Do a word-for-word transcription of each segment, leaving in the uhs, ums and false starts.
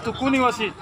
Kartu kuning wasit.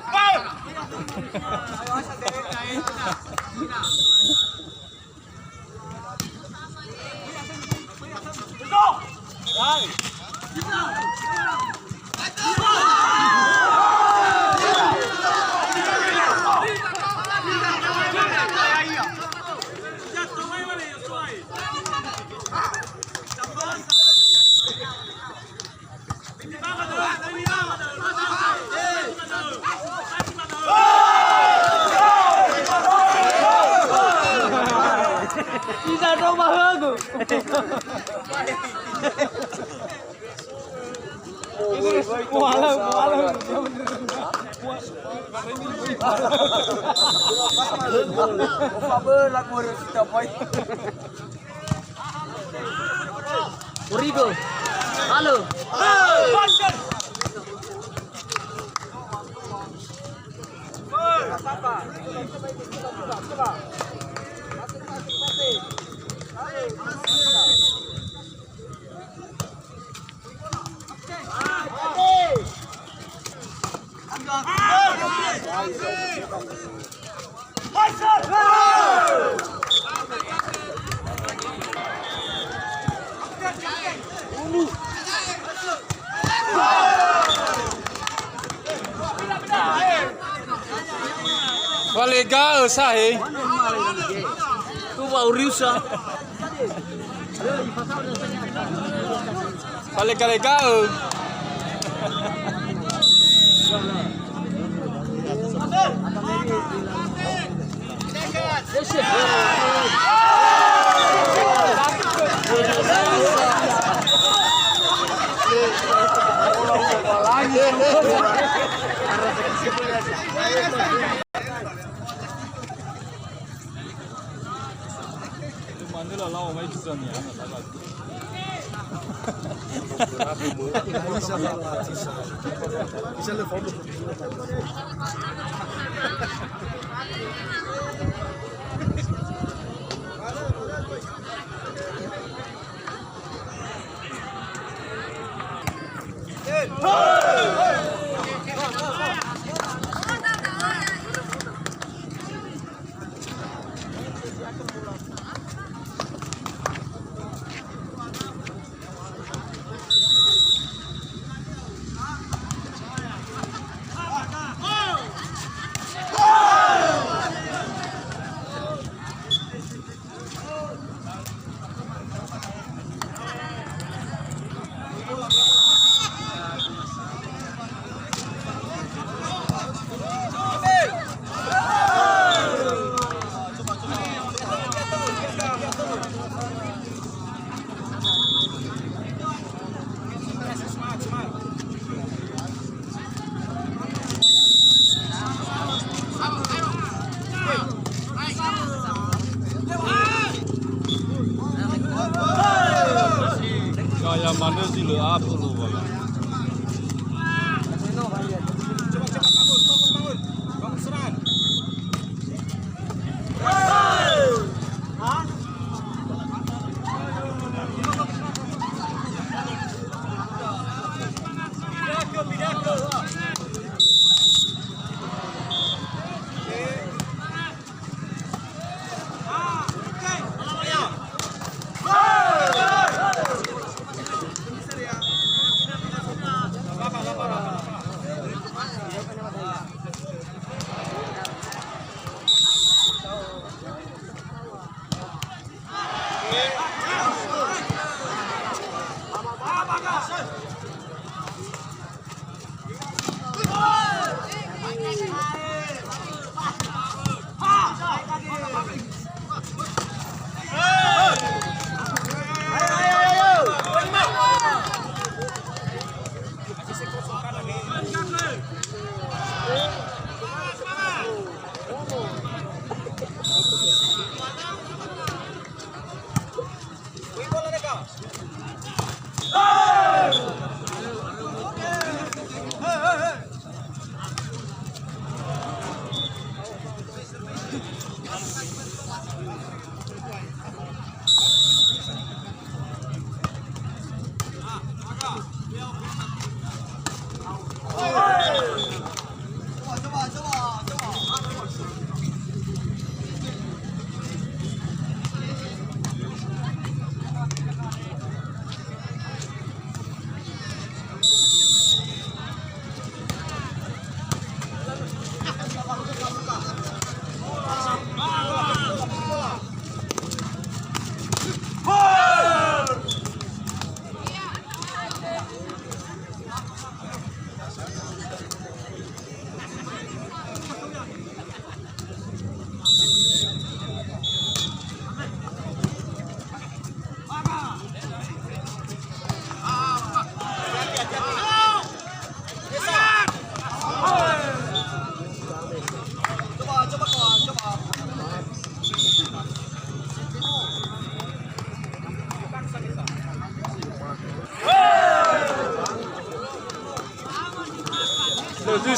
Iza dong mahögu. Mualö, mualö. Origo. Halo. Walega'ö sa he. Tuba uriusa. Falega-lega'ö. Manö lalau mai bisa niha, na salah. Bisa le foto. Gaya manö zi lö afö Lowalangi.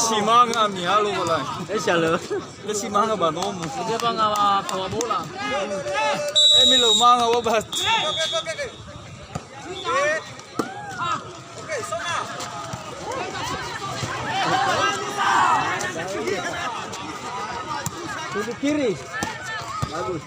Si manga ami halo bola. Eh, sialo. Dia si manga ba nomo. Dia ba ngawa pawa bola. Eh, milo manga obat. Tutup kiri. Bagus.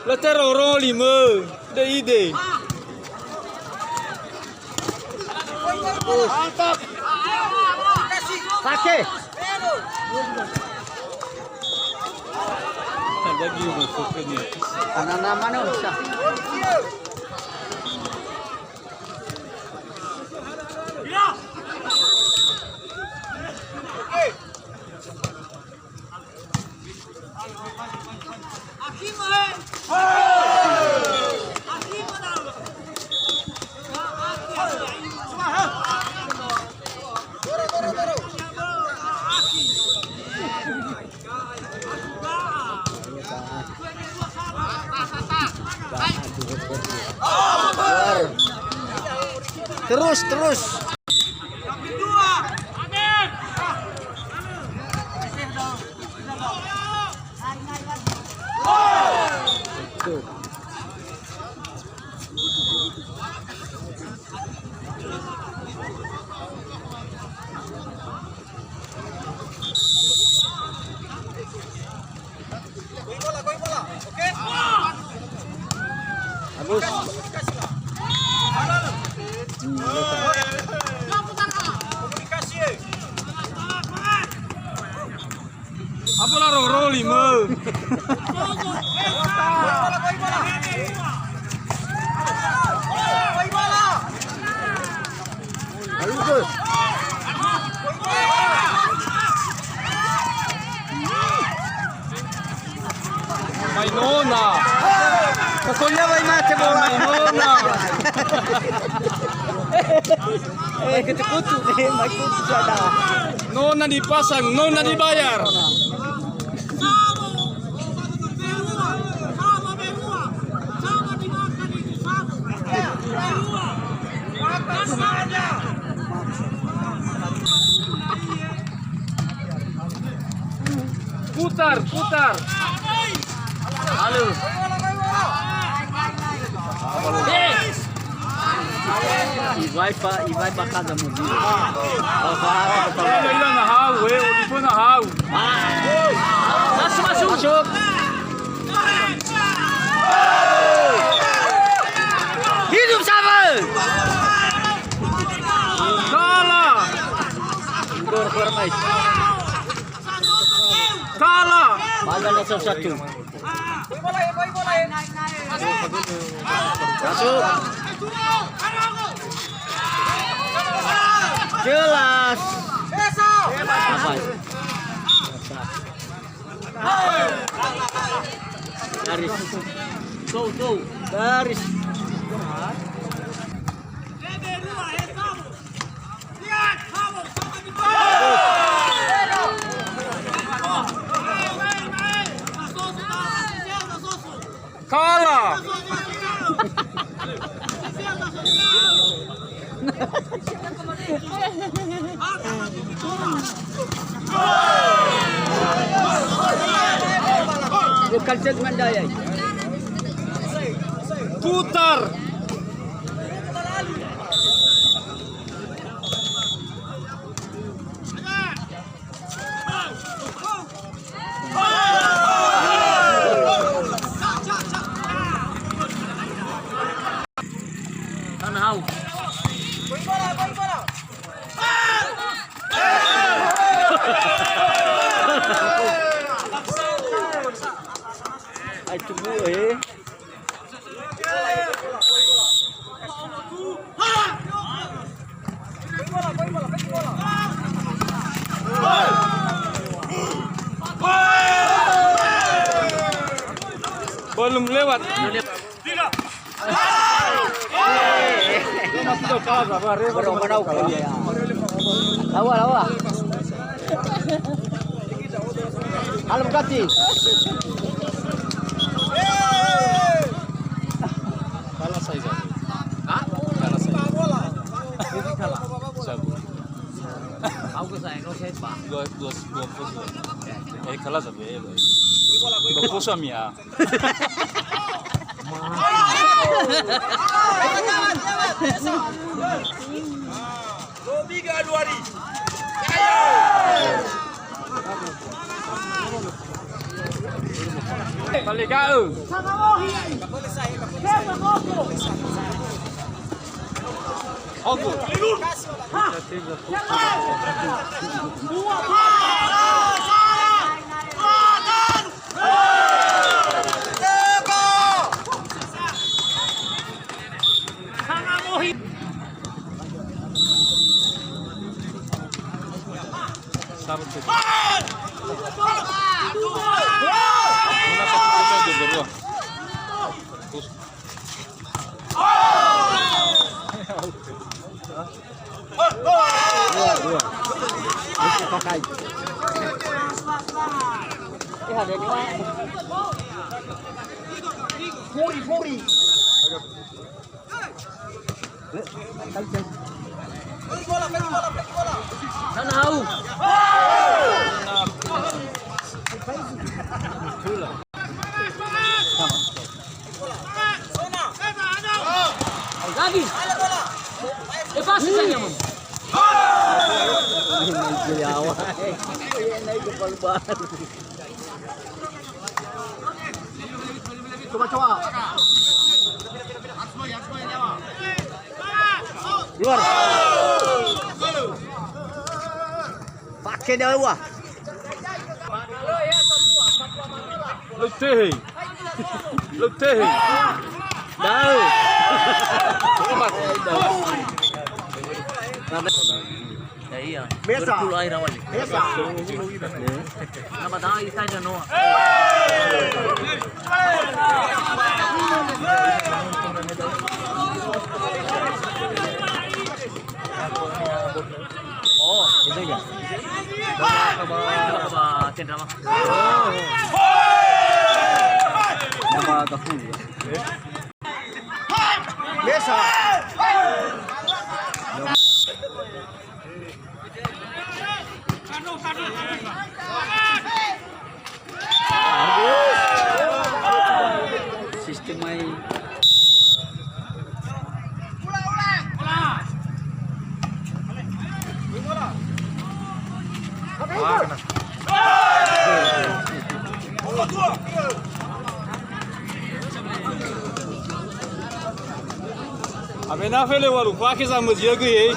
Latero roli mö, de ide. Mantap. Sake. Ada gini, pokoknya. Anak-anak mana bisa? Terus, terus. Bagus. Hmm, bagus. Apa la roro lima? Bagus. Mai nona. Pokoknya mai mate bola. Mai nona. Eh, kutu-kutu, eh, mai kutu sada. Nona dipasang, nona dibayar. Putar, putar. Halo. Ibai pa, ibai pa kaza mudi. Ila, ila na hau, eh, odi pun na hau. Masuk, masuk. Masuk. Hidup Sabar. Kalah. Kalah. Mana nomor satu? Masuk. Jelas. Apa? Garis. Go, go. Garis. Kalah. Lokal judgment daya. Putar. Tanah hau. Ai tubuh, eh. Belum lewat. Tidak. Tidak. Tidak. Lawa, lawa. Halo, Bukati. Kalah saya, Zabu. Hah? Kalah saya. Ini kalah. Zabu. Aku ke saya, no saya, Pak. Dua, dua, dua puluh. Eh, kalah Zabu, ya, Pak. Dua puluh sama ya. Talega'ö. Ogo. Furi, furi. Sana hau. Lagi. Lepas saja, Mam. Coba, coba. Keluar. Pakai dia, wah. Letih. Letih. Dah. Ya, iya. Biasa. Berpuluh air awal. Biasa. Nama tahu saya Noah. Oh, itu ya. Coba, coba, Cendra, Mas. Nama Gafu ya. Biasa. Sistem main. Amena fele walu, kuake sama dia ge, eh.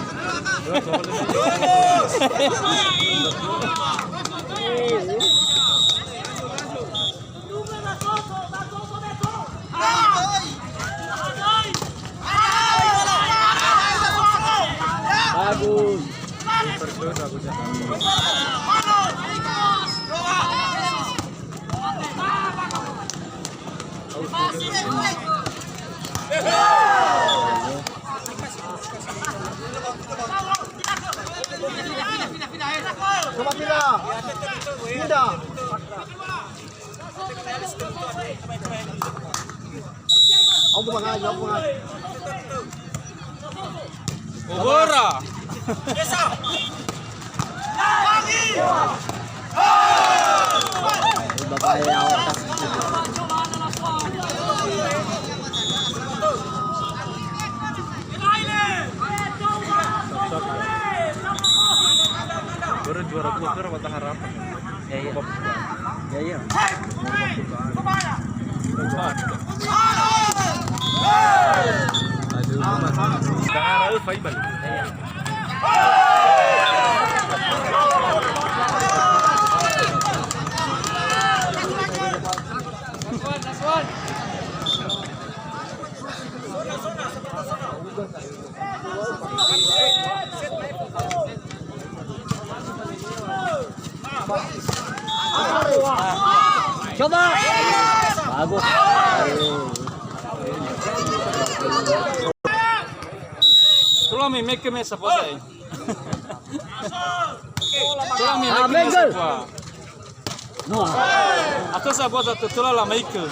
Bagus. Coba pindah. Pindah. Aku pengaji, aku pengaji. Obora. Bapak ya, awak. Baru juara dua, juara Mataharam. Ya, iya. Ya, iya. Aduh, Mas. Dahara, eh, Faibal. Ya, iya. Coba. Bagus. Aduh. Meke me sapa sae. Tola me meke me sapa. Atau sapa satu tola la meke.